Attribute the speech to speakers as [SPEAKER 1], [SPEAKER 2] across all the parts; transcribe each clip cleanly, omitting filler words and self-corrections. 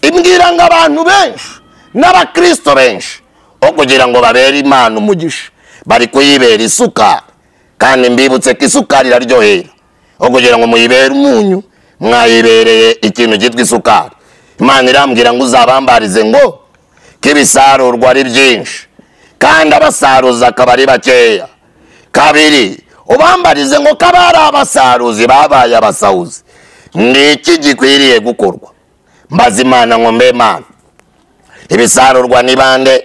[SPEAKER 1] Imbwira ngo abantu benshi n'abakristo benshi kugira ngo babere Imana umugisha bari kuyibera isukari, kandi mbibutse ko isukari iraryohera. Kugira ngo muyibere umunyu mwayibereye ikintu cyitwa isukari. Imana irambwira ngo uzabambarize ngo kibisarurwa ari byinshi kandi abasaruza akaba ari bakeya. Kabiri, ubambarize ngo kabari abasaruzi babaye abasahuzi. Ni iki gikwiriye gukorwa? Mbaza Imana ngo mbe Mana, ibisarurwa ni bande?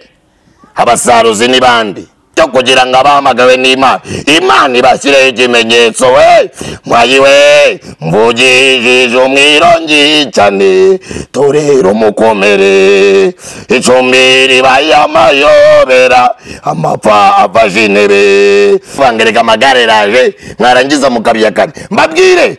[SPEAKER 1] Abasaruzi ni bande? Cyo kugira ngo abahamagawe n'Imana, Imana ibashyireho ikimenyetso. We mwayi we mvugishije umwirongi cyane, torero mukomere, icumbi ribaye amayobera, amapfa afashe intebe. Vangereka amagare raje, mwarangiza mukabiyakana. Mbabwire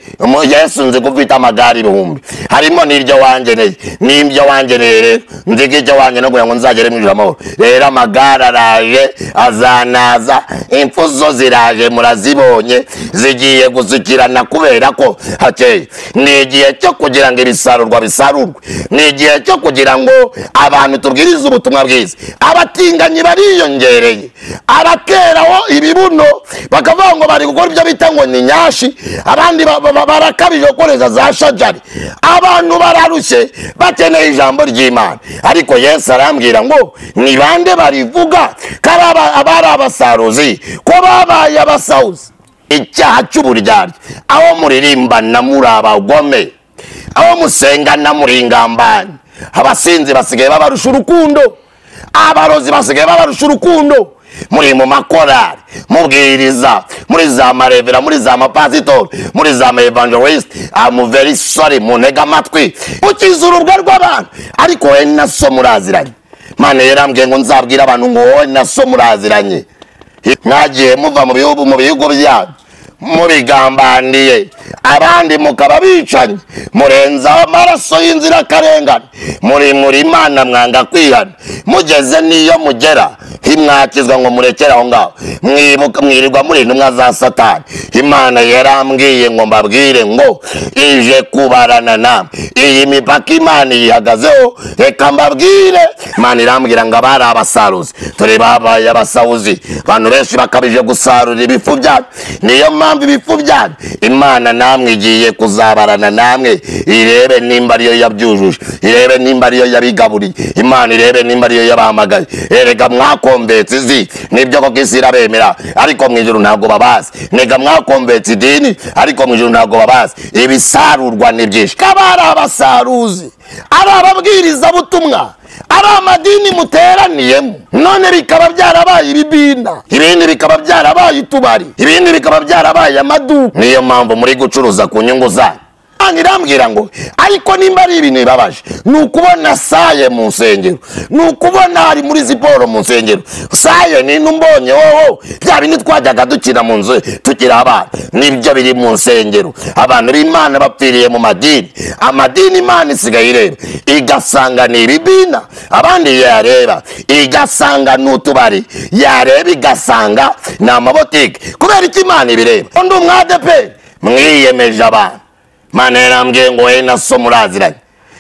[SPEAKER 1] Yesu nzi ko ufite amagare ibihumbi, harimo n'iryo wangeneye n'ibyo wangeneye, rero nzi ko icyo wangeneye kugira ngo nzagere mu ijuru amahoro. Rero amagare araje azanaza, impfu zo ziraje murazibonye, zigiye gusukirana kubera ko hakeye. Ni igihe cyo kugira ngo ibisarurwa bisarurwe, ni igihe cyo kugira ngo abantu tubwirize ubutumwa bwiza. Abatinganyi bariyongereye, abateraho ibibuno bakavuga ngo bari gukora ibyo bita ngo ni nyashi, abandi barakabije gukoresha za shajari. Abantu bararushye bakeneye ijambo ry'Imana, ariko Yesu arambwira ngo ni bande barivuga karaba abari abasaruzi ko babaye abasahuzi. Icyaha cy'uburyarya, aho muririmbana muri abagome, aho musengana muri ingambane. Abasinzi basigaye babarusha urukundo, abarozi basigaye babarusha urukundo. Muri mu makorari mubwiriza, muri za marevera, muri za mapasitori, muri za evangelist. I'm very sorry, munega amatwi, ukiza urubwa rw'abantu, ariko we na so muraziranye. Imana yarambwiye ngo nzabwira abantu ngo wowe na so muraziranye. Mwagiye muva mu bihugu byanyu mubigambaniye, abandi mukaba bicanye, murenza amaraso y'inzirakarengane, muri Imana mwanga kwihana. Mugeze niyo mugera ntimwakizwa ngo murekere aho ngaho, mwirirwa muri intumwa za Satani. Imana yarambwiye ngo mbabwire ngo ije kubarana namwe. Iyi mipaka Imana yihagazeho, reka mbabwire. Imana irambwira ngo abari abasaruzi turi babaye abasahuzi. Abantu benshi bakabije gusarura ibifu byanyu, niyo mpamvu ibifu byanyu Imana namwe igiye kuzabarana namwe, irebe nimba ariyo yabyujuje, irebe nimba ariyo yabigaburiye, Imana irebe nimba ariyo yabahamagaye. Erega mwakombetse izi nibyo koko isi irabemera, ariko mu ijuru ntabwo babazi. Nega mwakombetse idini, ariko mu ijuru ntabwo babazi. Ibisarurwa ni byinshi. Kabari abasaruzi, ari ababwiriza butumwa, ari amadini muteraniyemo, none bikaba byarabaye ibibina, ibindi bikaba byarabaye itubari, ibindi bikaba byarabaye amaduka. Niyo mpamvu muri gucuruza ku nyungu zanyu. Irambwira ngo ariko nimba ari ibintu bibabaje, ni ukubona saye mu nsengero, ni ukubona ari muri siporo mu nsengero. Saye ni numbonye wowe bya bindi twajyaga dukina mu nzu tukiri abana, nibyo biri mu nsengero. Abantu b'Imana bapfiriye mu madini, amadini Imana isigaye ireba igasanga ni ibibina, abandi yareba igasanga ni utubari, yareba igasanga ni amabotike. Kubera iki Imana ibireba? Undi umwadeperi mwiyemeje abantu. Imana yarambwiye ngo wowe na so muraziranye,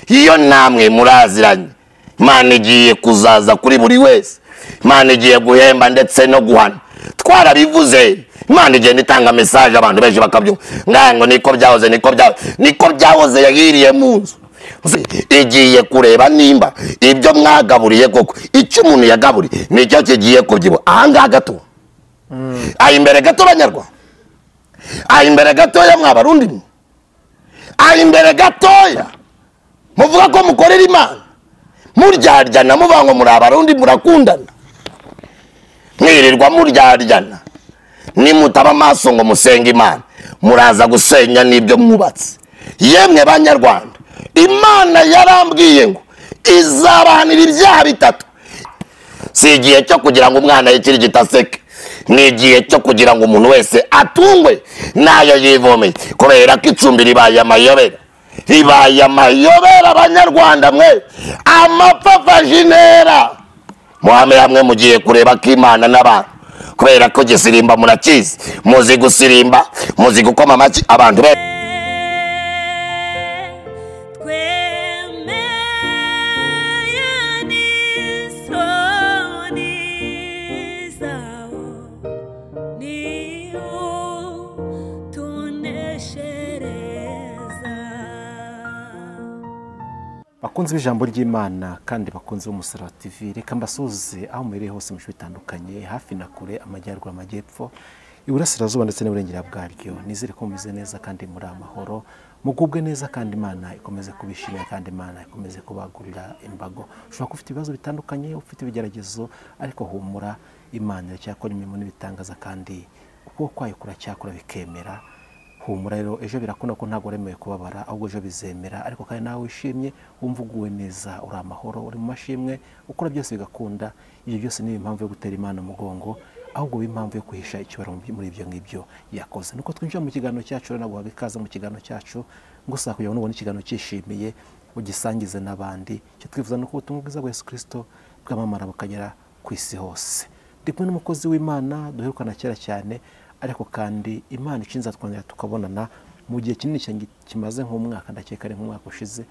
[SPEAKER 1] iyo namwe muraziranye. Imana igiye kuzaza kuri buri wese, Imana igiye guhemba ndetse no guhana. Twarabivuze, Imana igenda itanga message abantu benshi bakabyumva ngo niko byahoze, niko byahoze, niko byahoze. Yagiriye mu nzu, igiye kureba nimba ibyo mwagaburiye koko icyo umuntu yagaburiye nicyo kigiye kubyibuha. Aha ngaha gato, aha imbere gato banyarwa, aha imbere gatoya mwabarundi, aha imbere gatoya muvuga ko mukorera Imana, muryaryana muvuga ngo muri abarundi murakundana, mwirirwa muryaryana. Nimutaba amaso ngo musenge Imana, muraza gusenya n'ibyo mwubatse. Yemwe banyarwanda, Imana yarambwiye ngo izabahanira ibyaha bitatu. Si igihe cyo kugira ngo umwana yikirigita aseke, ni igihe cyo kugira ngo umuntu wese atungwe nayo yivomeye, kubera ko icumbi ribaye amayobera, ribaye amayobera. Abanyarwanda mwe amapfa afashe intera, muhame hamwe mugiye kureba ko Imana n'abantu, kubera ko gisirimba murakizi, muzi gusirimba, muzi gukoma amashyi abantu be.
[SPEAKER 2] Bakunzi b'ijambo ry'Imana kandi bakunzi b'Umusaraba TV, reka mbasuhuze aho muherereye hose mu bice bitandukanye, hafi na kure, amajyaruguru, amajyepfo, iburasirazuba ndetse n'uburengera bwaryo. Nizere ko mumeze neza kandi muri amahoro, mugubwe neza kandi Imana ikomeze kubishimira kandi Imana ikomeze kubagurira imbago. Ushobora kuba ufite ibibazo bitandukanye, ufite ibigeragezo, ariko humura, Imana iracyakora imirimo n'ibitangaza kandi ukuboko kwayo kuracyakora bikemera. Humura rero, ejo birakunda ko ntabwo waremewe kubabara, ahubwo ejo bizemera. Ariko kandi nawe wishimye, wumva uguwe neza, uri amahoro, uri mu mashimwe, ukora byose bigakunda. Ibyo byose ni impamvu yo gutera Imana umugongo, ahubwo impamvu yo kuhisha icyubahiro muri ibyo ngibyo yakoze. Nuko twinjira mu kiganiro cyacu, rero naguhaga ikaze mu kiganiro cyacu, ngusaba kugira ngo nubona ikiganiro cyishimiye ugisangize n'abandi. Icyo twifuza ni uko ubutumwa bwiza bwa Yesu Kristo bwamamara bukagera ku isi hose. Ndi kumwe n'umukozi w'Imana duherukana kera cyane, ariko kandi Imana ishinze twongera tukabonana mu gihe kinini cyane kimaze nk'umwaka, ndakeka ari nk'umwaka ushize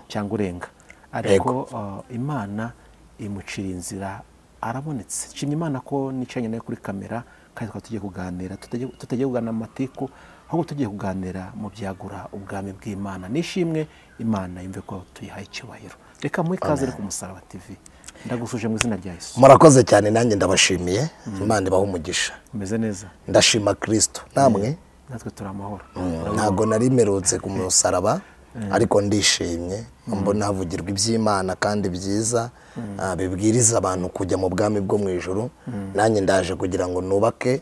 [SPEAKER 2] cyangwa urenga, ariko Imana imucira inzira arabonetse. Nshimye Imana ko nicaranye nawe kuri kamera kandi tukaba tugiye kuganira, tutagiye kuganira amatiku, ahubwo tugiye kuganira mu byagura ubwami bw'Imana. Nishimwe Imana yumve ko tuyihaye icyubahiro. Reka muhe ikaze ku Musaraba TV. Ndagusuje mu izina rya Yesu.
[SPEAKER 1] Murakoze cyane, nanjye ndabashimiye. Imana ibahe umugisha.
[SPEAKER 2] Umeze neza?
[SPEAKER 1] Ndashima Kristo. Namwe?
[SPEAKER 2] Natwe turi amahoro.
[SPEAKER 1] Ntabwo nari merutse ku musaraba, ariko ndishimye mbona havugirwa iby'Imana kandi byiza, bibwiriza abantu kujya mu bwami bwo mu ijuru. Nanjye ndaje kugira ngo nubake.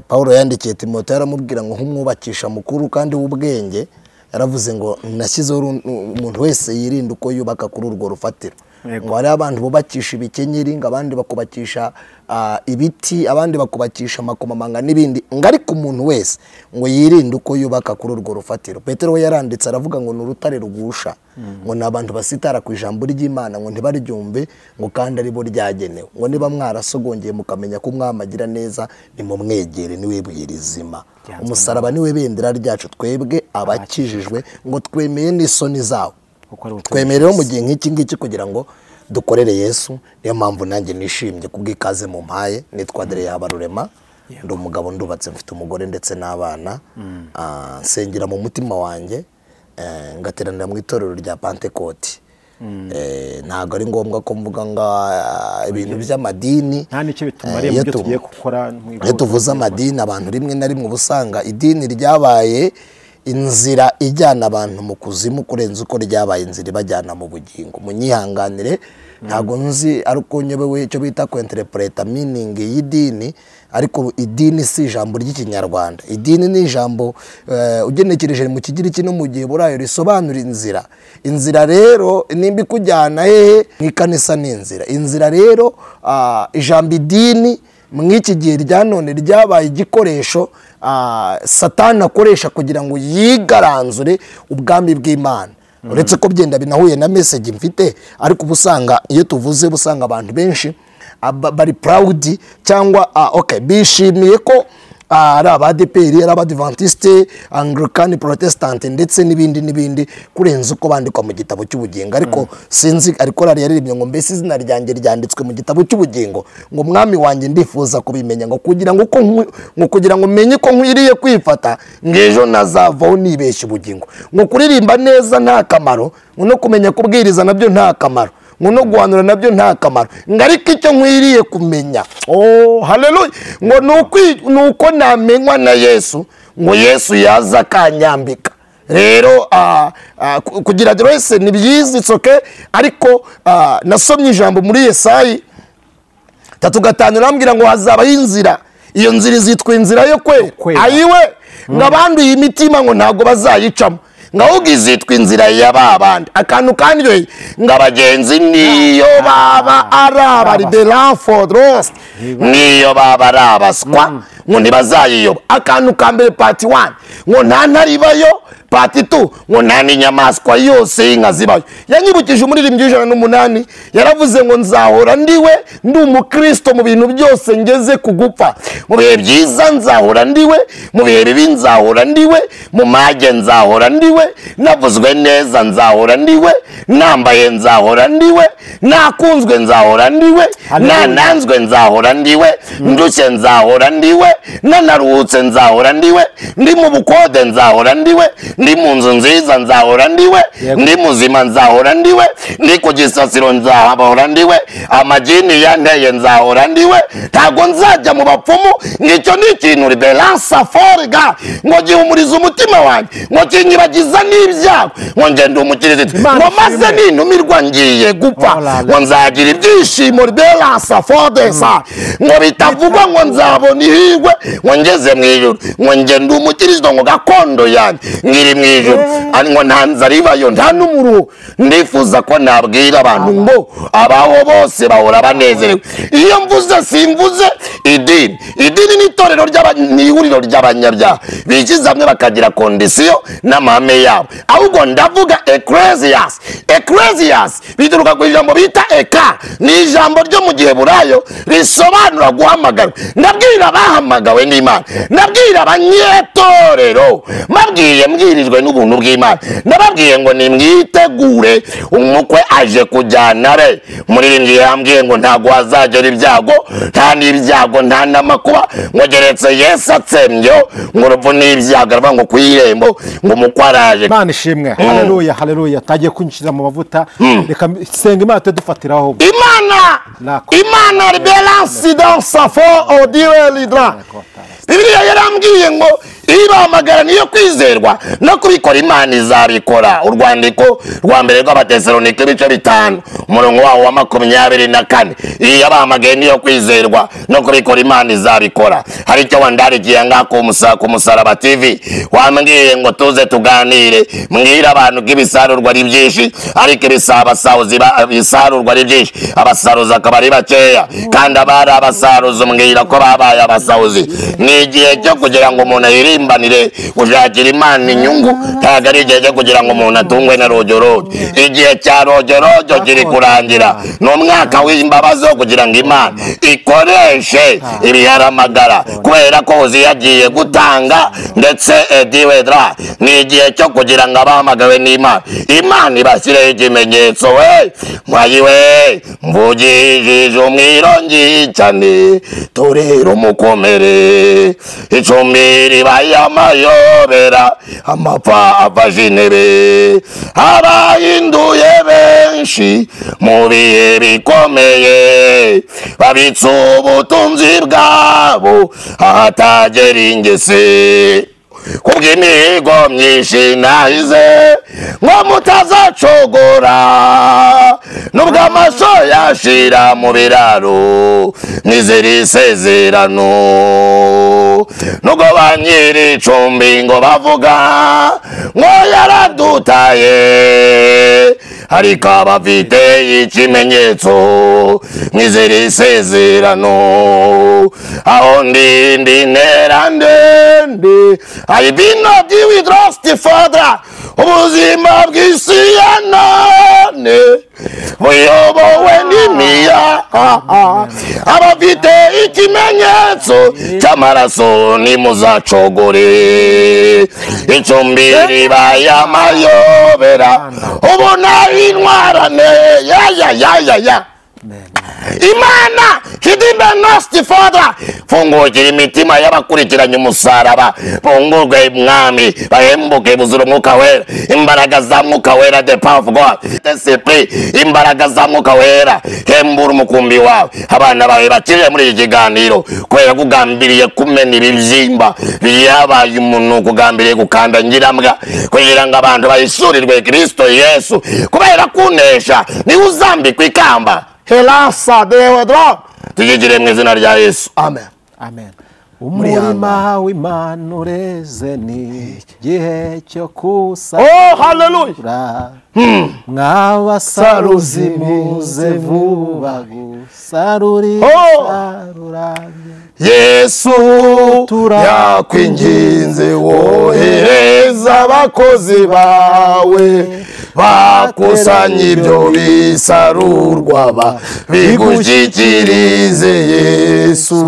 [SPEAKER 1] Paulo yandikiye Timoteyo aramubwira ngo nk'umwubakisha mukuru kandi w'ubwenge, yaravuze ngo nashyizeho umuntu wese yirinda uko yubaka kuri urwo rufatiro. Ngo hari abantu bubakisha ibikenyeri, ngo abandi bakubakisha ibiti, abandi bakubakisha amakomamanga n'ibindi, ngo ariko umuntu wese ngo yirinde uko yubaka kuri urwo rufatiro. Petero we yaranditse aravuga ngo ni urutare rugusha, ngo ni abantu basitara ku ijambo ry'Imana ngo ntibaryumve, ngo kandi ari bo ryagenewe, ngo niba mwarasogongeye mukamenya ko umwami agira neza, nimumwegere niwe buye rizima. Umusaraba niwe bendera ryacu twebwe abakijijwe, ngo twemeye n'isoni zawo. Twemeye rero mu gihe nk'iki ngiki kugira ngo dukorere Yesu. Niyo mpamvu nanjye nishimye kubw'ikaze mu mpaye. Nitwa Adrien Habarurema, ndi umugabo, ndubatse, mfite umugore ndetse n'abana. Nsengera mu mutima wanjye, ngateranira mu itorero rya Pentecote. Ntabwo ari ngombwa ko mvuga ngo ibintu by'amadini,
[SPEAKER 2] nta nicyo bitumariye mu byo tugiye gukora.
[SPEAKER 1] Iyo tuvuze amadini, abantu rimwe na rimwe ubusanga idini ryabaye inzira ijyana abantu mu kuzimu kurenza uko ryabaye inzira ibajyana mu bugingo. Munyihanganire, ntabwo nzi ariko nyobewe icyo bita kwinterpreta meaning y'idini, ariko idini si ijambo ry'ikinyarwanda. Idini ni ijambo ugenekereje mu Kigiriki no mu Giheburayo risobanura inzira. Inzira rero nimba ikujyana hehe mu ikanisa ni inzira. Inzira rero ijambo idini mw'iki gihe rya none ryabaye igikoresho Satani akoresha kugira ngo yigaranzure ubwami bw'Imana. Uretse ko byenda binahuye na message mfite, ariko ubusanga iyo tuvuze ubusanga abantu benshi bari proud cyangwa okay, bishimiye ko ari abadeperi, ari abadventiste, Anglican, Protestant ndetse n'ibindi n'ibindi kurenza uko bandikwa mu gitabo cy'ubugingo. Ariko sinzi, ariko rari yaririmbye ngo mbese izina ryanjye ryanditswe mu gitabo cy'ubugingo, ngo mwami wanjye ndifuza kubimenya, ngo kugira ngo ngo kugira ngo menye ko nkwiriye kwifata, ngejo nazavaho nibeshya ubugingo. Ngo kuririmba neza nta kamaro, ngo no kumenya kubwiriza nabyo nta kamaro, ngo no guhanura nabyo nta kamaro, ngo ariko icyo nkwiriye kumenya, oh haleluya, ngo nuko namenywa na Yesu, ngo Yesu yaza akanyambika. Rero kugira adresse ni byiza, it's okay, ariko nasomye ijambo muri Yesayi 3:5 arambwira ngo hazaba inzira, iyo nzira izitwa inzira yo kwera. Ayiwe, ngo abanduye imitima ngo ntago bazayicamo, ngo izitwa inzira y'ababandi. Akantu kandi ngo abagenzi niyo baba ari abariberanfodros, niyo baba ari abaswa, ngo ntibazayiyoba. Akantu ka mbere part 1 ngo nta ntaribayo, part 2 ngo nta n'inyamaswa yose y'inka zibayo. Yanyibukije umuririmbyi w'108 yaravuze ngo nzahora ndiwe, ndi umukristo mu bintu byose ngeze kugupfa. Mu bihe byiza nzahora ndiwe, mu bihe bibi nzahora ndiwe, mu mage nzahora ndiwe, navuzwe neza nzahora ndiwe, nambaye nzahora ndiwe, nakunzwe nzahora ndiwe, nananzwe nzahora ndiwe, ndushye nzahora ndiwe, Nanaruhutse nzahora ndiwe, ndi mu bukode nzahora ndiwe, ndi mu nzu nziza nzahora ndiwe, ndi muzima nzahora ndiwe, ndi ku gisasiro nzahora ndiwe, amajini yanteye nzahora ndiwe, ntago nzajya mu bapfumu. Ngicyo ni ikintu riberansa forga ngo gihumuriza umutima wanjye, ngo kinyibagiza n'ibyago, ngo ngende umukirisitu, ngo maze nintumirwa ngiye gupfa, ngo nzagira ibyishimo riberansa fodesa, ngo bitavugwa ngo nzabona ihirwe, ngo ngeze mu ijuru, ngo ngende umukirisitu, ngo gakondo yanjye ngiri mu ijuru, ngo nta nzara ibayo nta n'umuruho. Ndifuza ko nabwira abantu ngo abaho bose bahora banezerewe. Iyo mvuze simvuze idini, idini ni itorero ni ihuriro ry'abanyabyaha bishyize hamwe bakagira kondisiyo n'amahame yabo, ahubwo ndavuga ecclesias. Ecclesias bituruka ku ijambo bita eka, ni ijambo ryo mu Giheburayo risobanura guhamagarwa. Ndabwira abahamagawe n'Imana, ndabwira abanyetorero, mbabwiye mbwirijwe n'ubuntu bw'Imana, ndababwiye ngo nimwitegure umukwe aje kujyana be. Muririmbyi yambwiye ngo ntago hazagera ibyago, nta n'ibyago nta n'amakuba, ngo geretse Yesu atsembye ngo urupfu n'ibyago, aravuga ngo ku irembo ngo umukwe araje.
[SPEAKER 2] Imana ishimwe, haleluya haleluya. Tagiye kwinjira mu mavuta, reka senga Imana tudufatiraho.
[SPEAKER 1] Imana Imana riberansi dans sa fo odire lidra. Bibiliya yarambwiye ngo ibahamagara niyo kwizerwa no kubikora Imana izabikora. Urwandiko rwa mbere rw'Abatesalonike ibice 5 umurongo wawo wa 24, iyo yabahamagaye niyo kwizerwa no kubikora Imana izabikora. Hari icyo wandarikiye ngako ku Musaraba TV, wambwiye ngo tuze tuganire, mbwira abantu ko ibisarurwa ari byinshi ariko ibisarurwa ari byinshi, abasaruzi akaba ari bakeya, kandi abari abasaruzi mbwira ko babaye abasahuzi. Ni igihe cyo kugira ngo umuntu ayirimbanire gushakira Imana inyungu, ntabwo ari igihe cyo kugira ngo umuntu atungwe na rojorojo. Igihe cya rojorojo kiri kurangira, ni umwaka w'imbabazi wo kugira ngo Imana ikoreshe ibiharamagara, kubera ko Hoziya agiye gutanga ndetse ediwedra. Ni igihe cyo kugira ngo abahamagawe n'Imana, Imana ibashyireho ikimenyetso. We mwayiwe mvugishije umwirongi cyane, torero mukomere, icumbi ribaye amayobera, amapfa afashe intebe, abahinduye benshi mu bihe bikomeye, babitse ubutunzi bwabo ahatagera ingese. Kubw'imihigo myinshi nahize ngo mutazacogora, nubwo amaso yashira mu biraro nizera isezerano, nubwo ba nyiri icumbi ngo bavuga ngo yaradutaye, ariko abafite ikimenyetso nizera isezerano. Aho ndi ndi ntera ndende, I been not with rusty father, ubuzima bw'isi ya none buyobowe n'imiya, abafite ikimenyetso cy'amaraso nimuzacogore, icumbi ribaye amayobera, ubona intwarane ya ya ya ya ya. Imana hidimbe nosti father, fungukira imitima y'abakurikiranye umusaraba, bungurwe mwami, bahembuke buzura umwuka wera, imbaraga za mwuka wera, the power of God, discipline, imbaraga za mwuka wera, hembura umukumbi wawe, abana bawe bakiriye muri iki kiganiro, kubera kugambiriye kumena ibibyimba byabaye umuntu, kugambiriye gukanda ngirambwa, kugira ngo abantu bayisurirwe Kristo Yesu, kubera kunesha niwe uzambikwa ikamba. Helasa deodra tugigire mu izina rya Yesu. Amen.
[SPEAKER 2] Amen. Umurima w'Imana ureze ni igihe cyo kusarura.
[SPEAKER 1] Oh haleluya.
[SPEAKER 2] Mwabasaruzi muze vuba gusarura isarura.
[SPEAKER 1] Yesu yakwinginze wohereza abakozi bawe Bakusanye ibyo bisarurwa bigushyikirize Yesu.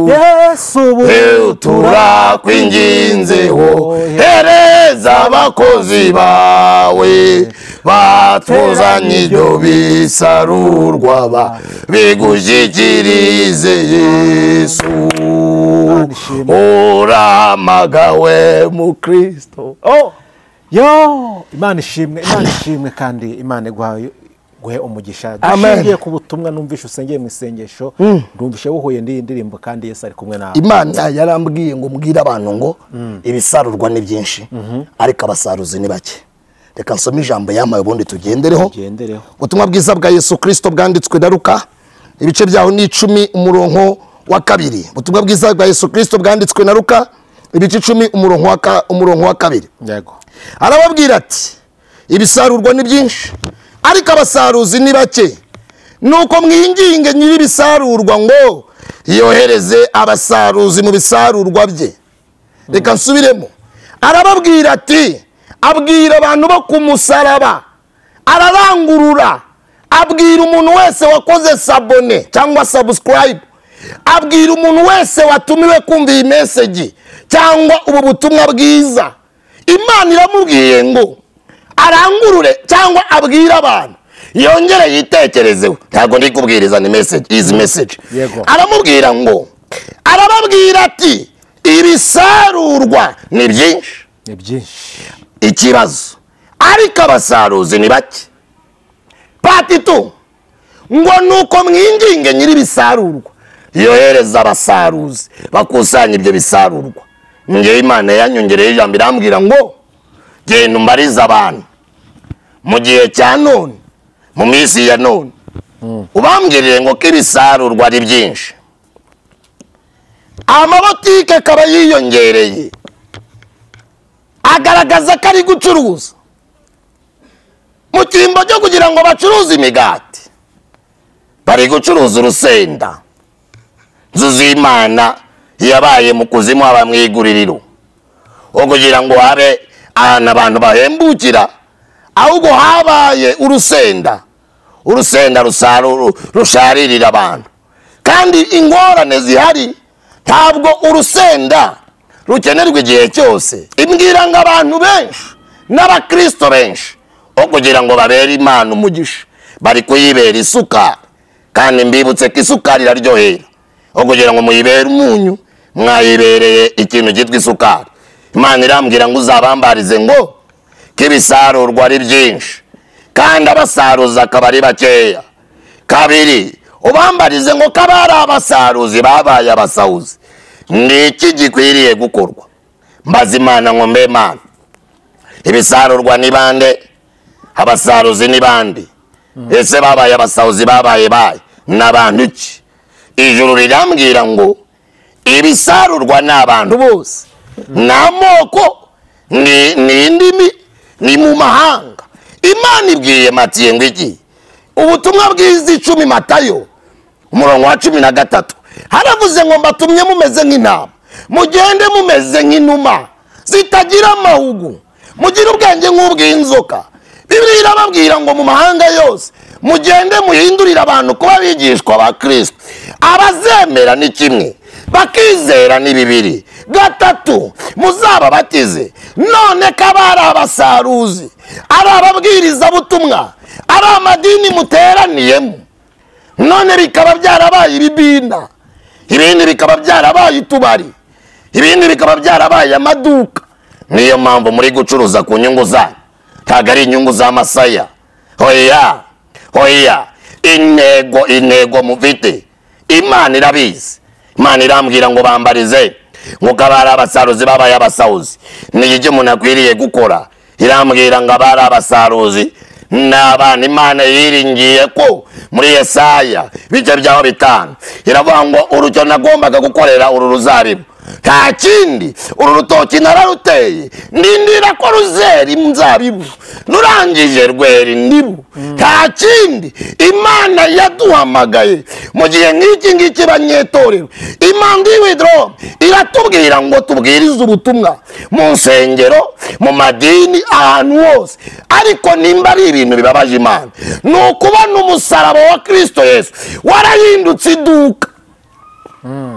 [SPEAKER 2] Yesu
[SPEAKER 1] turakwinginze wohereza abakozi bawe batuzanye ibyo bisarurwa bigushyikirize Yesu. Uramagawe mu Kristo.
[SPEAKER 2] Yo, Imana ishimwe, Imana ishimwe kandi Imana iguhaye umugisha. Dushingiye ku butumwa numvishe usengeye mu isengesho, ndumvishe wuhuye ndi indirimbo kandi Yesu ari kumwe nawe.
[SPEAKER 1] Imana yarambwiye ngo mbwire abantu ngo ibisarurwa ni byinshi ariko abasaruzi ni bake. Reka nsome ijambo yamaye ubundi tugendereho. Ubutumwa bwiza bwa Yesu Kristo bwanditswe na Luka, ibice byaho ni 10 umurongo wa 2. Ubutumwa bwiza bwa Yesu Kristo bwanditswe na Luka, ibice 10 umurongo wa 2.
[SPEAKER 2] Yego.
[SPEAKER 1] Arababwira ati ibisarurwa ni byinshi ariko abasaruzi ni bake. Nuko mwinginge nyiri ibisarurwa ngo yohereze abasaruzi mu bisarurwa bye. Reka nsubiremo. Arababwira ati, abwira abantu bo ku musaraba, ararangurura, abwira umuntu wese wakoze sabone cyangwa subscribe, abwira umuntu wese watumiwe kumva iyi message cyangwa ubu butumwa bwiza. Imana iramubwiye ngo arangurure cyangwa abwira abantu yongere yitekerezeho. Ntabwo ndi kubwiriza ni message, is message. Aramubwira ngo, arababwira ati ibisarurwa ni byinshi,
[SPEAKER 2] ni byinshi,
[SPEAKER 1] ikibazo ariko abasaruzi ni bake. Pati tu ngo nuko mwinginge nyiri ibisarurwa yohereza abasaruzi bakusanya ibyo bisarurwa. Ngewe Imana yanyongereye ijambo irambwira ngo genda umbarize abantu mu gihe cya none, mu minsi ya none, ubambwirire ngo ko ibisarurwa ari byinshi, amabotike akaba yiyongereye, agaragaza ko ari gucuruza. Mu cyimbo cyo kugira ngo bacuruze imigati, bari gucuruza urusenda. Inzu z'Imana yabaye mu kuzimu haba mu iguririro, kugira ngo habe ahantu abantu bahembukira, ahubwo habaye urusenda, urusenda rusharirira abantu. Kandi ingorane zihari, ntabwo urusenda rukenerwa igihe cyose. Imbwira ngo abantu benshi n'abakristo benshi kugira ngo babere Imana umugisha bari kuyibera isukari, kandi mbibutse ko isukari iraryohera. Kugira ngo muyibere umunyu, mwayibereye ikintu cyitwa isukari. Imana irambwira ngo uzabambarize ngo ko ibisarurwa ari byinshi kandi abasaruzi akaba ari bakeya. Kabiri, ubambarize ngo ko abari abasaruzi babaye abasahuzi. Ni iki gikwiriye gukorwa? Mbaza Imana ngo mbe Mana, ibisarurwa ni bande? Abasaruzi ni bande? Ese babaye abasahuzi babaye baye n'abantu ki? Ijuru rirambwira ngo ibisarurwa ni abantu bose, n'amoko, ni indimi, ni mu mahanga. Imana ibwiye Matiye ngo iki? Ubutumwa bwiza 10 Matayo umurongo wa 13 haravuze ngo mbatumye mumeze nk'intama, mugende mumeze nk'inuma zitagira amahugu, mugire ubwenge nk'ubw'inzoka. Bibiliya irababwira ngo mu mahanga yose mugende muhindurire abantu kuba abigishwa ba Kristo. Abazemera ni kimwe, bakizera ni bibiri. Gatatu, muzababatize. None ko abari abasaruzi, ari ababwiriza butumwa, ari amadini muteraniyemo, none bikaba byarabaye ibibina, ibindi bikaba byarabaye utubari, ibindi bikaba byarabaye amaduka. Niyo mpamvu muri gucuruza ku nyungu zanyu, ntabwo ari inyungu za Masaya. Hoya hoya, intego intego mufite Imana irabizi. Imana irambwira ngo bambarize ngo abari abasaruzi babaye abasahuzi. Ni iki umuntu akwiriye gukora? Irambwira ngo abari abasaruzi n'abana Imana yiringiye ko muri Yesaya bice byaho 5 iravuga ngo urujyo nagombaga gukorera uru ruzabibu nta kindi, uru rutoki nararuteye ndindira ko ruzera inzabibu, nurangije rwera indibu. Nta kindi Imana yaduhamagaye mu gihe nk'iki ngiki banyetorero. Imana iwidro iratubwira ngo tubwirize ubutumwa mu nsengero, mu madini, ahantu hose. Ariko nimba ari ibintu bibabaje Imana, ni ukubona umusaraba wa Kristo Yesu warahindutse iduka.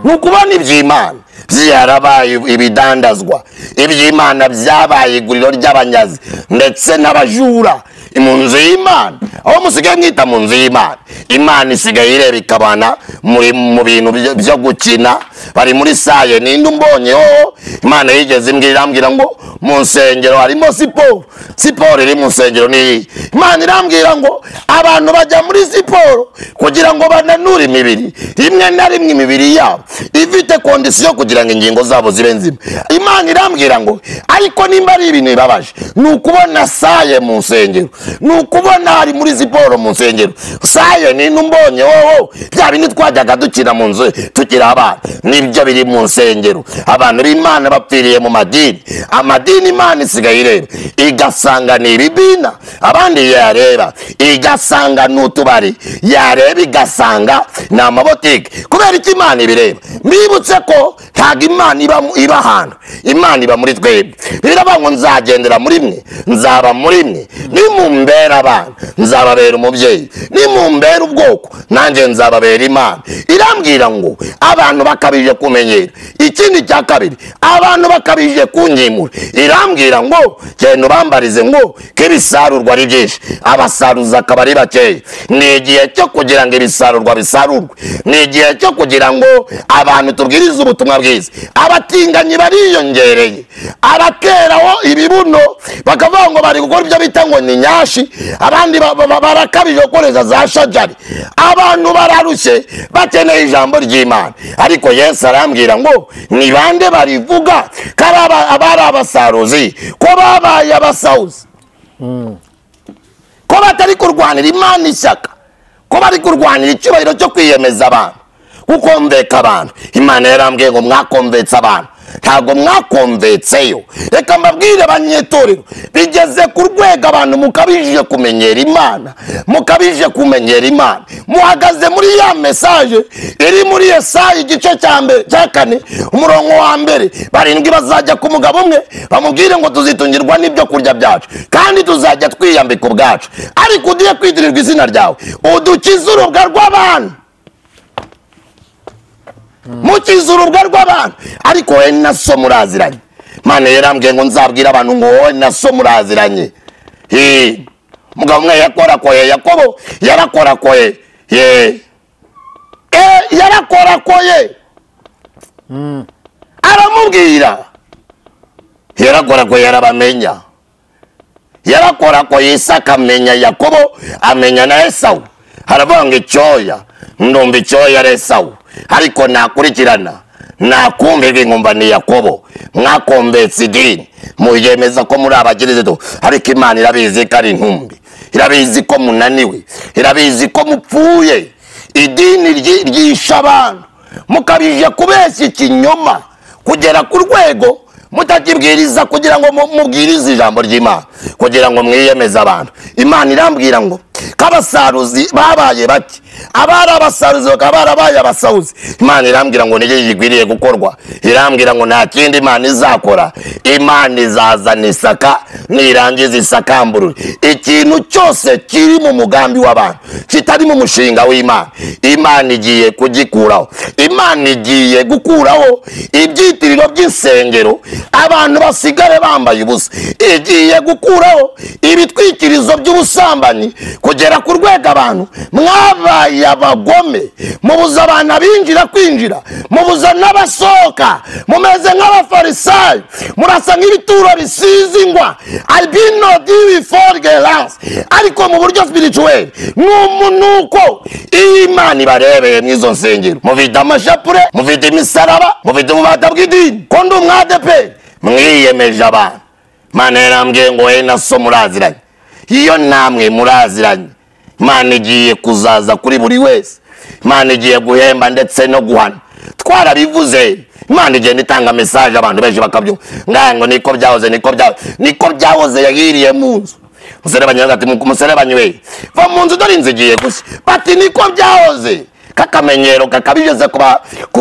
[SPEAKER 1] Ni ukubona iby'Imana byarabaye ibidandazwa, iby'Imana byabaye iguriro ry'abanyazi ndetse n'abajura. Mu nzu y'Imana, aho musigaye mwita mu nzu y'Imana, Imana isigaye ireba ikabana mu bintu byo gukina. Bari muri saye ninde umbonyeho? Imana yigeze imbwira, irambwira ngo mu nsengero harimo siporo. Siporo iri mu nsengero ni Imana irambwira ngo abantu bajya muri siporo kugira ngo bananure imibiri, rimwe na rimwe imibiri yabo ifite kondisiyo kugira ngo ingingo zabo zibe nzima. Imana irambwira ngo ariko nimba ari ibintu bibabaje, ni ukubona saye mu nsengero, ni ukubona hari muri siporo mu nsengero. Saye ninde umbonye wowe? Bya bindi twajyaga dukina mu nzu tukiri abana, nibyo biri mu nsengero. Abantu b'Imana bapfiriye mu madini. Amadini Imana isigaye ireba igasanga ni ibibina, abandi yareba igasanga ni utubari, yareba igasanga ni amabotike. Kubera iki Imana ibireba? Mbibutse ko ntabwo Imana iba ahantu, Imana iba muri twebwe. Biravuga ngo nzagendera muri mwe, nzaba muri mwe, nimumbera abana nzababera umubyeyi, nimumbera ubwoko nanjye nzababera Imana. Irambwira ngo abantu bakabije kumenyera. Ikindi cya kabiri, abantu bakabije kunyimura. Irambwira ngo genda ubambarize ngo ko ibisarurwa ari byinshi, abasaruza akaba ari bakeya. Ni igihe cyo kugira ngo ibisarurwa bisarurwe, ni igihe cyo kugira ngo abantu tubwirize ubutumwa bwiza. Abatinganyi bariyongereye, abateraho ibibuno bakavuga ngo bari gukora ibyo bita ngo ni nyashi, abandi barakabije gukoresha za shajari. Abantu bararushye, bakeneye ijambo ry'Imana. Ariko Yesu arambwira ngo ni bande barivuga ko abari abasaruzi, ko babaye abasahuzi, ko batari kurwanira Imana ishyaka, ko bari kurwanira icyubahiro cyo kwiyemeza abantu, gukomveka abantu. Imana yarambwiye ngo mwakomvetse abantu, ntabwo mwakomvetseyo. Reka mbabwire abanyetorero, bigeze ku rwego abantu mukabije kumenyera Imana, mukabije kumenyera Imana. Muhagaze muri ya message iri muri Yesaya igice cya mbere cya kane umurongo wa mbere, barindwi bazajya ku mugabo umwe bamubwire ngo tuzitungirwa n'ibyo kurya byacu kandi tuzajya twiyambika ubwacu, ariko ugiye kwitirirwa izina ryawe udukize urubwa rw'abantu. Mukize urubwa rw'abantu. Ariko wowe na so muraziranye. Imana yarambwiye ngo nzabwira abantu ngo wowe na so muraziranye. Mugabo umwe yakorakoye Yakobo, yarakorakoye, yarakorakoye, aramubwira, yarakorakoye yarabamenya, yarakorakoye Isaka amenya Yakobo, amenya na Esawu. Haravuga ngo icyoya ndumva icyoya ari Esawu, ariko nakurikirana nakumva inkumva ni Yakobo. Mwakombetse idini muyemeza ko muri abakristo, ariko Imana irabizi ko ari intumbi, irabizi ko munaniwe, irabizi ko mupfuye. Idini ryisha abantu, mukabije kubeshya ikinyoma kugera ku rwego mutakibwiriza kugira ngo mubwirize ijambo ry'Imana, kugira ngo mwiyemeze abantu. Imana irambwira ngo kabasaruzi babaye bake, abari abasaruzi bakaba barabaye abasahuzi. Imana irambwira ngo nige gigwiriye gukorwa. Irambwira ngo nta kindi Imana izakora, Imana izazana isaka nirangiza isakamburure. Ikintu cyose kiri mu mugambi w'abantu kitari mu mushinga w'Imana, Imana igiye kugikuraho. Imana igiye gukuraho ibyitiriro by'insengero, abantu basigare bambaye ubusa. Igiye gukuraho ibitwikirizo by'ubusambanyi kugera ku rwego abantu mwabaye abagome, mubuza abantu abinjira kwinjira, mubuza n'abasohoka, mumeze nk'abafarisayo, murasa nk'ibituro bisize ingwa albino diwiforgelance. Ariko mu buryo spirituel ni umunuko Imana ibarebeye mw'izo nsengero. Mufite amashapure, mufite imisaraba, mufite ububata bw'idini, ko ndi umwadepe mwiyemeje abantu. Imana yarambwiye ngo wowe na so muraziranye, iyo namwe muraziranye. Imana igiye kuzaza kuri buri wese, Imana igiye guhemba ndetse no guhana. Twarabivuze, Imana igenda itanga message abantu benshi bakabyumva, ngango niko byahoze, niko byahoze, niko byahoze. Yagiriye mu nzu, Muserebanya ati muserebanya we, va mu nzu dore inzu igiye gushya. Bati niko byahoze. Kakamenyero kakabije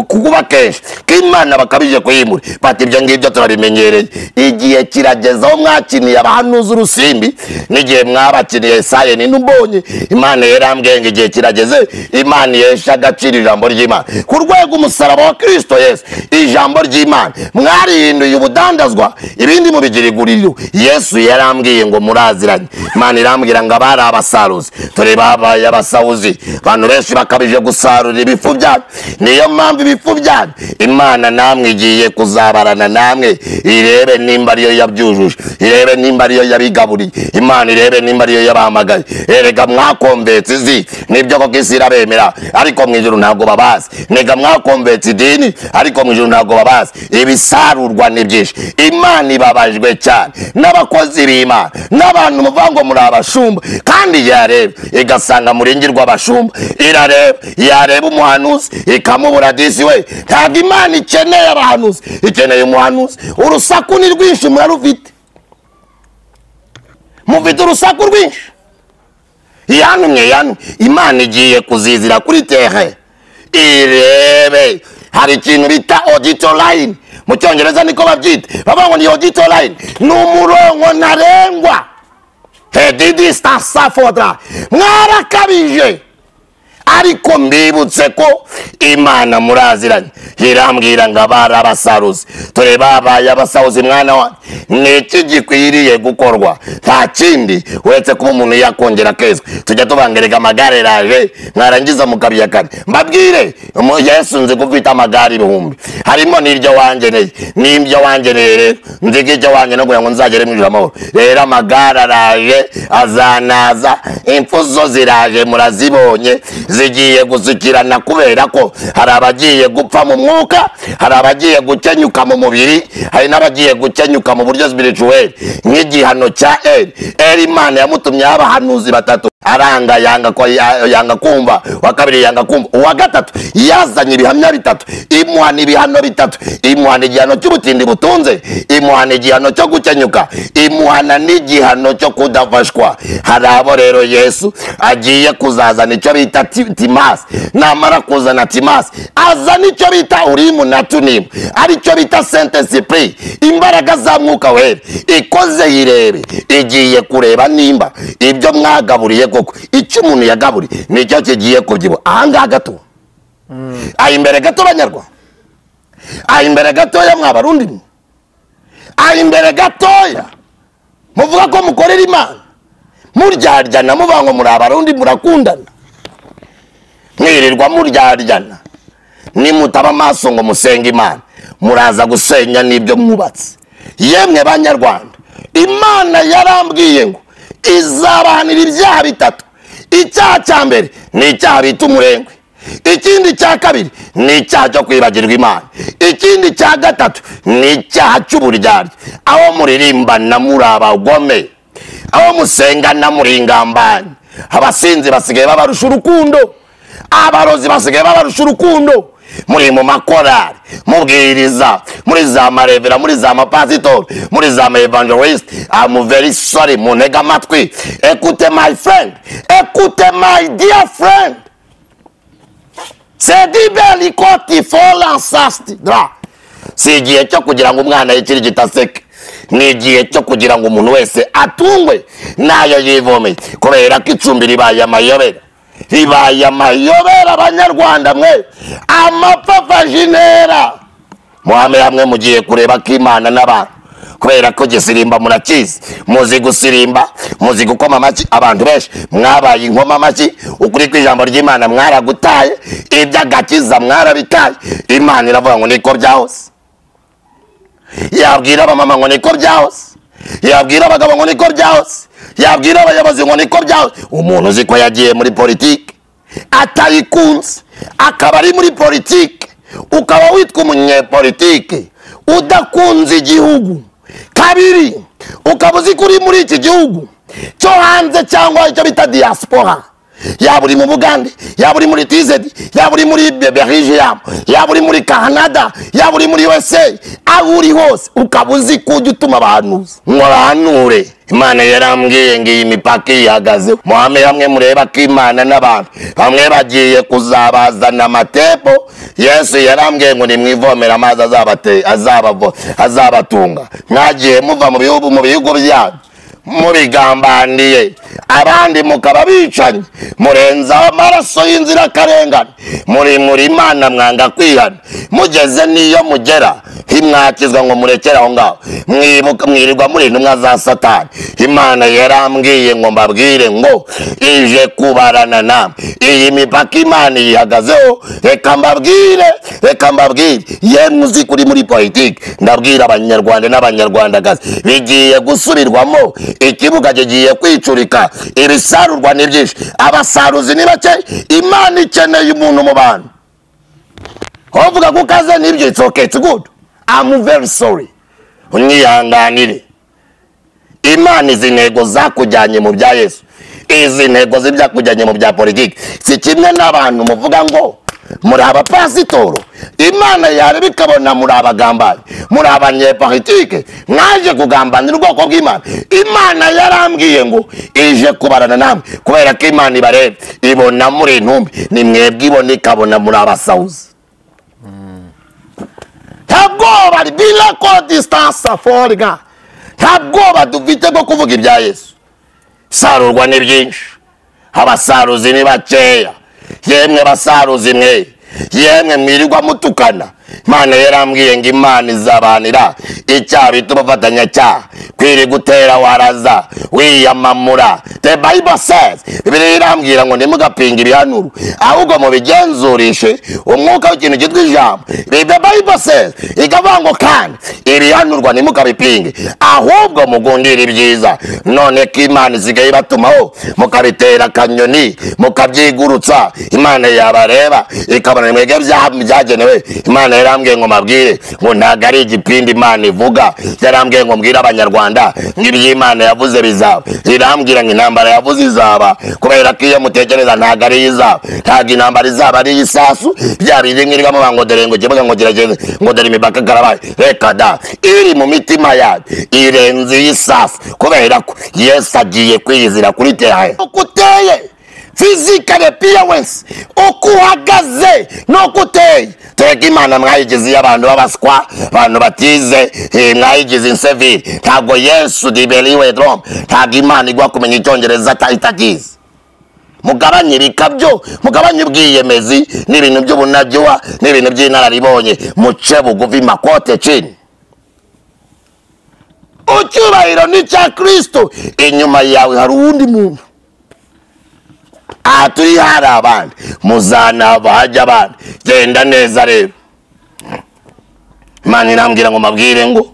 [SPEAKER 1] kuba kenshi k'Imana bakabije kuyimura. Bati ibyo ngibyo turabimenyereye. Igihe kirageze aho mwakiniye abahanuzi urusimbi n'igihe mwabakiniye Yesaya n'umbonye. Imana yarambwiye ngo igihe kirageze Imana yesha agaciro ijambo ry'Imana ku rwego umusaraba wa Kristo Yesu. Ijambo ry'Imana mwarihinduye ubudandazwa, ibindi mubigira iguriro. Yesu yarambwiye ngo muraziranye. Imana irambwira ngo abari abasaruzi turi babaye abasahuzi. Abantu benshi bakabije gusarura ibifu byanyu. Niyo mpamvu ibifu byanyu Imana namwe igiye kuzabarana namwe, irebe nimba ariyo yabyujuje, irebe nimba ariyo yabigaburiye, Imana irebe nimba ariyo yabahamagaye. Erega mwakombetse izi nibyo koko isi irabemera, ariko mu ijuru ntabwo babazi. Nega mwakombetse idini, ariko mu ijuru ntabwo babazi. Ibisarurwa ni byinshi. Imana ibabajwe cyane n'abakozi b'Imana n'abantu muvuga ngo muri abashumba, kandi yareba igasanga muringirwa abashumba. Irareba yareba umuhanuzi ikamubura disi we. Ntabwo Imana ikeneye abahanuzi, ikeneye umuhanuzi. Urusaku ni rwinshi murarufite, mufite urusaku rwinshi. Yanumye yanumye. Imana igiye kuzizira kuri terre irebe. Hari ikintu bita auditor line mu cyongereza niko babyita, bavuga ngo ni auditor line, ni umurongo ntarengwa. Mwarakabije. Ariko mbibutse ko Imana muraziranye. Irambwira ngo abari abasaruzi turi babaye abasahuzi. Mwana wanjye, ni iki gikwiriye gukorwa? Nta kindi uretse kuba umuntu yakongera akezwa. Tujya tubangereka amagare raje, mwarangiza mukabiyakana. Mbabwire Yesu nzi ko ufite amagare ibihumbi, harimo n'iryo wangeneye n'ibyo wangeneye. Rero nzi ko icyo wangeneye kugira ngo nzagere mu ijuru amahoro. Rero amagare araje, azanaza, impfu zo ziraje, murazibonye zigiye gusukirana, kubera ko hari abagiye gupfa mu mwuka, hari abagiye gukenyuka mu mubiri, hari n'abagiye gukenyuka mu buryo spirituel. Nk'igihano cya Eli. Eli Imana yamutumye abahanuzi batatu, aranga yanga kumva, wa kabiri yanga kumva, uwa gatatu yazanye ibihamya bitatu, imuhana ibihano bitatu, imuhana igihano cy'ubutindi butunze, imuhana igihano cyo gukenyuka, imuhana n'igihano cyo kudafashwa. Hari abo rero Yesu agiye kuzazana icyo bita Timasi. Namara kuzana Timasi, azana icyo bita Urimu na Tunimu, aricyo bita Saint-Esprit, imbaraga za Mwuka Wera ikoze yirebe, igiye kureba nimba ibyo mwagaburiye koko icyo umuntu yagaburiye nicyo kigiye kubyibuha. Ahangaha gato, aha imbere gato banyarwa, aha imbere gatoya mwabarundi, aha imbere gatoya muvuga ko mukorera Imana, muryaryana muvuga ngo muri abarundi murakundana, mwirirwa muryaryana. Nimutaba amaso ngo musenge Imana, muraza gusenya n'ibyo mwubatse. Yemwe banyarwanda, Imana yarambwiye ngo izabahanira ibyaha bitatu. Icyaha cya mbere ni icyaha bita umurengwe, ikindi cya kabiri ni icyaha cyo kwibagirwa Imana, ikindi cya gatatu ni icyaha cy'uburyarya. Aho muririmbana muri abagome, aho musengana muri ingambanye. Abasinzi basigaye babarusha urukundo, abarozi basigaye babarusha urukundo. Muri mu makorari mubwiriza, muri za marevera, muri za mapasitori, muri za evangelist. I'm very sorry, muntega amatwi. Écoutez my friend, écoutez my dear friend. Si igihe cyo kugira ngo umwana yikirigita aseke, ni igihe cyo kugira ngo umuntu wese atungwe nayo yivomeye, kubera ko icumbi ribaye amayobera. Ribaye amayobera abanyarwanda mwe, amapfa jinera muhame hamwe mugiye kureba ko Imana n'abantu, kubera ko gisirimba murakizi, muzi gusirimba, muzi gukoma amashyi. Abantu benshi mwabaye inkoma amashyi, ukuri kw'ijambo ry'Imana mwaragutaye, iby'agakiza mwarabitaye. Imana iravuga ngo niko byahose, yabwira abamama ngo niko byahose, yabwira abagabo ngo niko byahose, yabwira abayobozi ngo niko byahose. Umuntu uzi ko yagiye muri politiki atayikunze, akaba ari muri politiki, ukaba witwa umunyepolitiki udakunze igihugu. Kabiri, ukaba uzi ko uri muri iki gihugu cyo hanze cyangwa icyo bita diaspora, Yaba uri mu Bugande, yaba uri muri TZ, yaba uri muri Belgium, yaba uri muri Canada, yaba uri muri USA, aho uri hose ukaba uzi ko ujya utuma abahanuzi ngo bahanure. Imana yarambwiye ngo iyi mipaka ihagaze, muhame hamwe mureba ko Imana n'abantu bamwe bagiye kuzabazana amatepo. Yesu yarambwiye ngo nimwivomera amazi azabatunga. Mwagiye muva mu bihugu byanyu mubigambaniye, abandi mukaba bicanyi, murenza amaraso y'inzirakarengane, muri Imana mwanga kwihana, mugeze niyo mugera ntimwakizwa ngo murekere aho ngaho, mwibuka mwirirwa muri intumwa za Satani. Imana yarambwiye ngo mbabwire ngo ije kubarana namwe. Iyi mipaka Imana ihagazeho. Reka mbabwire yemwe uzi kuri muri politiki, ndabwira abanyarwanda n'abanyarwandakazi, bigiye gusubirwamo. Ikibuga kigiye kwicurika, ibisarurwa ni byinshi, abasaruzi ni bake. Imana ikeneye umuntu mu bantu. Uvuga ko ukaze nibyo, it's okay, it's good, I'm very sorry, unyihanganire. Imana izi ntego zakujyanye mu bya Yesu, izi ntego z'ibyakujyanye mu bya politiki, si kimwe n'abantu muvuga ngo muri abapasitoro. Imana yareba ikabona muri abagambanyi, muri abanyepolitike, mwaje kugambanira ubwoko bw'Imana. Imana yarambwiye ngo ije kubarana namwe, kubera ko Imana ibareba ibona muri intumbi, ni mwebwe ibona ikabona muri abasahuzi. Nta bwoba bila ko distance forga, nta bwoba dufite bwo kuvuga ibya Yesu. Sarurwa ni byinshi, abasaruzi ni bakeya. Yemwe basaruzi mwe, yemwe mwirirwa mutukana. Imana yarambwiye ngo Imana izabanira icyaha bita ubufatanyacyaha, kwiri gutera waraza wiyamamura. The Bible says, Bibiliya irambwira ngo ntimugapinge ibihanuro, ahubwo mubigenzurishe umwuka w'ikintu cyitwa ijambo. The Bible says, ikavuga ngo kandi ibihanurwa ntimukabipinge, ahubwo mugundire ibyiza. None ko Imana isigaye ibatumaho mukabitera akanyoni, mukabyigurutsa, Imana yabareba ikabona mwebwe byagenewe. Imana yarambwiye ngo mabwire ngo ntago ari igipindi Imana ivuga. Yarambwiye ngo mbwire abanyarwanda ngo ibyo Imana yavuze bizaba. Irambwira ngo intambara yavuze izaba, kubera ko iyo mutekereza ntago ari izaba. Ntago intambara izaba ari isasu bya bindi mwirirwamo ngo dore ngo kibuga ngo kirageze ngo dore imipaka karabaye. Reka da, iri mu mitima yanyu irenze isasu, kubera ko Yesu agiye kwiyizira kuri terrain. Uko uteye physical appearance, uko uhagaze nuko uteye. Twebwe Imana mwayigize y'abantu babaswa, abantu batize, mwayigize insevire. Ntabwo Yesu dibeliwe drum, ntabwo Imana igwa kumenya icyongereza itagize. Mugabanye ibikabyo, mugabanye ubwiyemezi n'ibintu by'ubunajywa n'ibintu by'inararibonye, muce bugufi makote chini. Icyubahiro ni cya Kristo. Inyuma yawe hari uwundi muntu, aha turi hari abandi, muzanava hajya abandi. Genda neza rero. Imana irambwira ngo mabwire ngo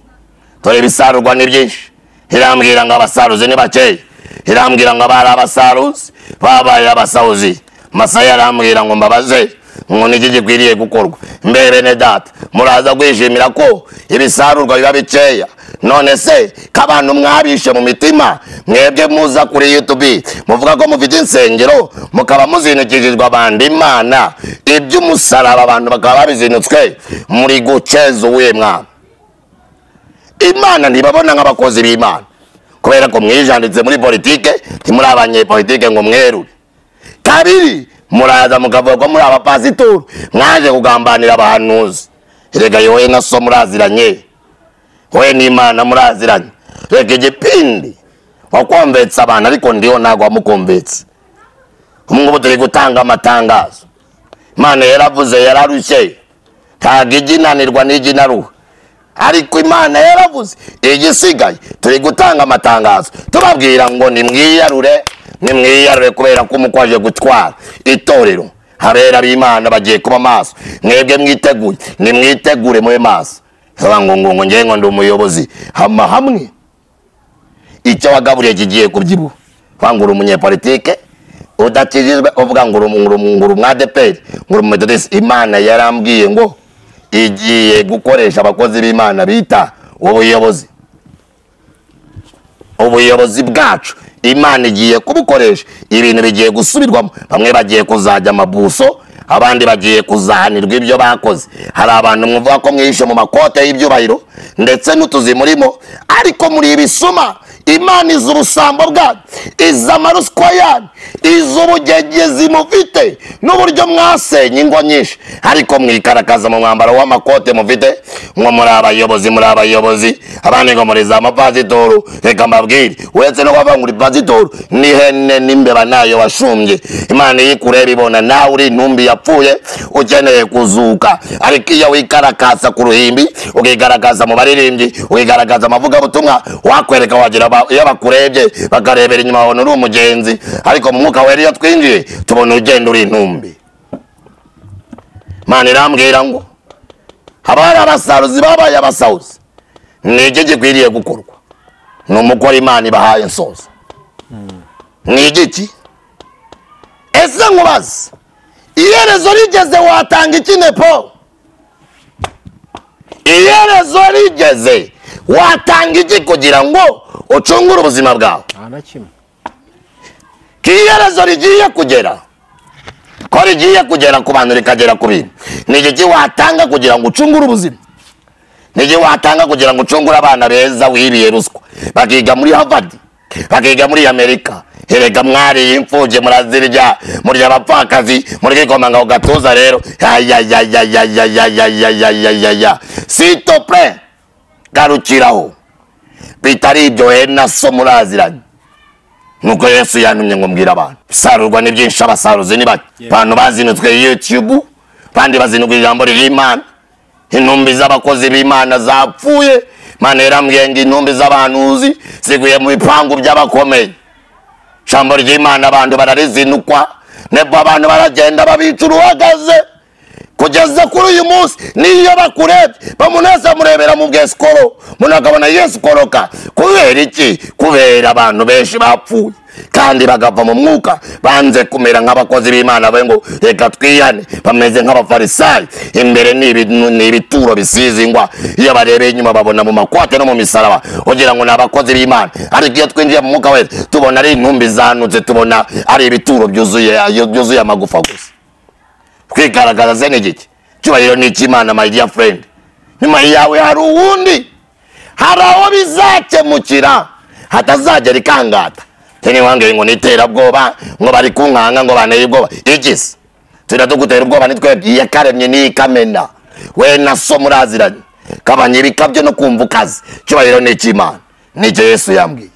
[SPEAKER 1] dore ibisarurwa ni byinshi. Irambwira ngo abasaruzi ni bakeya. Irambwira ngo abari abasaruzi babaye abasahuzi. Masaya yarambwira ngo mbabaze ngo niki gikwiriye gukorwa. Mbe bene data, muraza kwishimira ko ibisarurwa biba bikeya. None se kabantu mwabishe mu mitima, mwebwe muza kuri YouTube muvuga ko mufite insengero, mukaba muzinukijijwe abandi Imana, iby'umusaraba abantu bakaba babizinutswe, muri guceza uwe mwana. Imana ntibabona nk'abakozi b'Imana, kubera ko mwijanditse muri politike, ntimuri abanyepolitike ngo mwerure. Kabiri, muraza mukavuga ko muri abapasitoro, mwaje kugambanira abahanuzi. Erega yowe na so muraziranye, we n'Imana muraziranye. Reka igipindi wakomvetsa abantu, ariko ndiho ntabwo wamukomvetse. Ubu turi gutanga amatangazo. Imana yaravuze, yararushye, ntabwo ijya inanirwa n'ijya inaruha. Ariko Imana yaravuze, igisigaye turi gutanga amatangazo tubabwira ngo nimwiyarure, nimwiyarure, kubera ko umukwaje gutwara itorero. Habera b'Imana bagiye kuba maso, mwebwe mwiteguye, nimwitegure mube maso. Ngo ngo ngo ngiye ngo ndi umuyobozi, hama hamwe icyo wagaburiye kigiye kubyibuha. Wangura umunyepolitike udakijijwe, uvuga ngo uri umwadeperi, ngo uri umumedodisi. Imana yarambwiye ngo igiye gukoresha abakozi b'Imana bita ubuyobozi. Ubuyobozi bwacu Imana igiye kubukoresha, ibintu bigiye gusubirwamo. Bamwe bagiye kuzajya amabuso, abandi bagiye kuzahanirwa ibyo bakoze. Hari abantu mwumva ko mwishe mu makote y'ibyubahiro ndetse n'utuzi murimo, ariko muri ibisuma. Imana izi ubusambo bwanyu, izi amaruswa yanyu, izi ubugegezi mufite n'uburyo mwasenye ingo nyinshi, ariko mwikarakaza mu mwambaro w'amakote mufite ngo muri abayobozi, muri abayobozi, abandi ngo muri za mapasitoro. Reka mbabwire, uretse no kuvuga ngo uri pasitoro, n'ihene n'imbeba nayo washumbye. Imana iyo ikureba ibona nawe uri intumbi yapfuye ukeneye kuzuka. Ariko iyo wikarakasa ku ruhimbi, ukigaragaza mu baririmbyi, ukigaragaza amavugabutumwa, wakwereka wagira iyo bakurebye bakarebera inyuma babona uri umugenzi, ariko mu mwuka wera iyo twinjiye tubona ugenda uri intumbi. Imana irambwira ngo abari abasaruzi babaye abasahuzi. Ni iki gikwiriye gukorwa? Ni umukora Imana ibahaye insozo. Ni igiki? Ese nkubaze, iherezo rigeze watanga iki Nepo? Iherezo rigeze watanga iki kugira ngo ucungure ubuzima bwawe?
[SPEAKER 2] Nta na kimwe.
[SPEAKER 1] Iherezo rigiye kugera, ko rigiye kugera ku bantu rikagera ku bintu. Ni iki watanga kugira ngo ucungure ubuzima? Ni iki watanga kugira ngo ucungure abana beza wibiye ruswa, bakiga muri Harvard, bakiga muri Amerika? Erega mwari imfubyi murazirya, murya abapfakazi, muryikomanga ku gatuza rero. Ya, s'il te plaît, garukiraho. Bitari ibyo na so muraziranye. Nuko Yesu yantumye ngo mbwire abantu, isarurwa ni byinshi, abasaruzi ni bake. Abantu bazinutswe YouTube, bandi bazinukwa ijambo ry'Imana. Intumbi z'abakozi b'Imana zapfuye. Imana yarambwiye ngo intumbi z'abahanuzi ziguye mu bipangu by'abakomeye. Ijambo ry'Imana abantu bararizinukwa, nebo abantu baragenda babica uruhagaze. Kugeza kuri uyu munsi niyo bakurebye bamuneza murebera mu bwesikoro, umuntu akabona Yesu koroka. Kubera iki? Kubera abantu benshi bapfuye kandi bagava mu mwuka, banze kumera nk'abakozi b'Imana ngo reka twihane, bameze nk'abafarisayo. Imbere ni ibituro bisize ingwa, iyo barebeye inyuma babona mu makwate no mu misaraba, ugira ngo ni abakozi b'Imana. Ariko iyo twinjiye mu mwuka wese tubona ari intumbi zanutse, tubona ari ibituro byuzuye amagufa gusa. Kwigaragaza ni igiki? Cyubahiro ni icy'Imana, my dear friend. Nyuma yawe hari uwundi, hari aho bizakemukira hatazagera ikangata. Tene wange ngo niterabwoba, ngo bari kunkanga, ngo baneye ubwoba. Igisi turadugutera ubwoba nitwe iyakaremye n'ikamena. We na so muraziranye, kabanye ibikabyo no kumva ukaze. Cyubahiro ni icy'Imana, nicyo Yesu yambwiye.